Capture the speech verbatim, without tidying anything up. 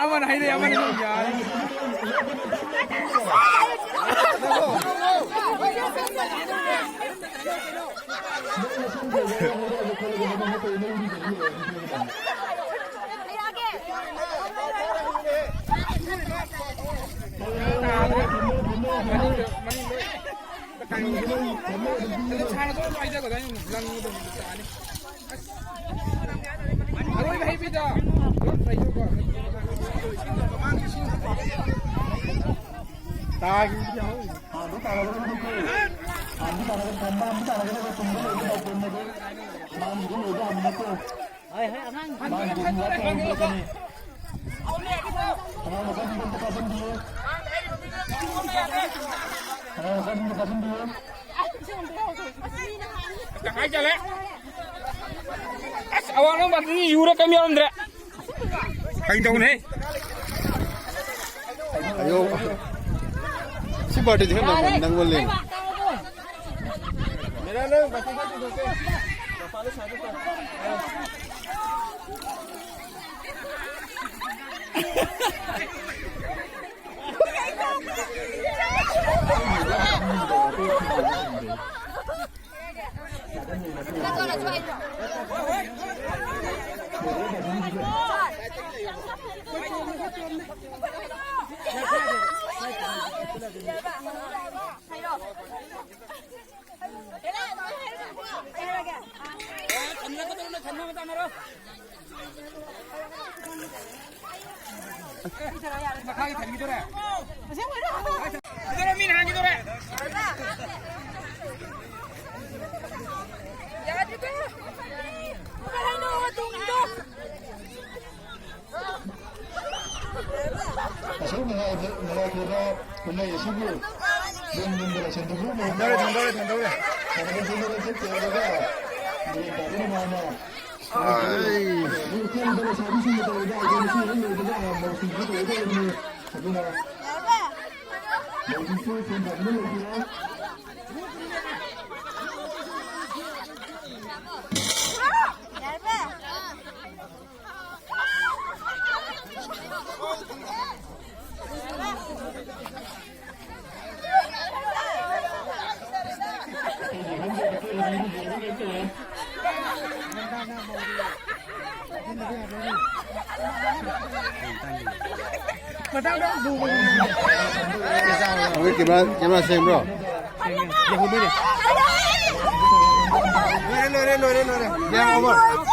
ꯑꯃꯅ ꯍꯩꯔꯦ, ꯑꯃꯅ ꯑꯗꯨꯝ ꯌꯥꯔꯦ꯫ ꯑꯔꯣꯏꯕ ꯍꯩꯕꯤꯗꯣ꯫ ꯇꯥꯈꯤꯕꯗꯤ ꯌꯥꯎꯍꯧꯔꯤ꯫ ꯍꯣꯏ, ꯍꯣꯏ, ꯑꯉꯥꯡ꯫ ꯇꯪꯈꯥꯏ ꯆꯠꯂꯦ꯫ ꯑꯁ, ꯑꯋꯥꯡꯂꯣꯝ ꯄꯥꯔꯇꯤꯗꯤ ꯌꯨꯔ ꯀꯩꯝ ꯌꯥꯎꯔꯝꯗ꯭ꯔꯦ꯫ ꯀꯩ ꯇꯧꯅꯤ? ꯑꯌꯣ꯫ ꯁꯤ ꯄꯥꯔꯇꯤꯁꯦ ꯈꯔ ꯅꯪ-, ꯅꯪꯃꯜꯂꯦ꯫ ꯃꯈꯥꯒꯤ ꯊꯟꯈꯤꯗꯣꯔꯦ꯫ ꯊꯟꯈꯤꯗꯣꯔꯦ, ꯃꯤꯅ ꯍꯥꯟꯈꯤꯗꯣꯔꯦ꯫ ꯑꯁꯨꯛ ꯅꯨꯡꯉꯥꯏꯕ, ꯅꯨꯡꯉꯥꯏꯈ꯭ꯔꯕ ꯀꯨꯝꯍꯩ ꯑꯁꯤꯕꯨ ꯌꯨꯝ ꯌꯨꯝꯗ ꯂꯥꯏꯁꯦꯟ ꯊꯧꯕ ꯊꯟꯗꯧꯔꯦ, ꯊꯟꯗꯧꯔꯦ, ꯊꯟꯗꯧꯔꯦ꯫ ꯑꯩ꯫ ꯍꯧꯖꯤꯛ ꯀꯦꯃꯦꯔꯥ, ꯀꯦꯃꯦꯔꯥ ꯁꯦꯡꯕ꯭ꯔꯣ? ꯂꯣꯏꯔꯦ, ꯂꯣꯏꯔꯦ, ꯂꯣꯏꯔꯦ, ꯂꯣꯏꯔꯦ꯫ Game over꯫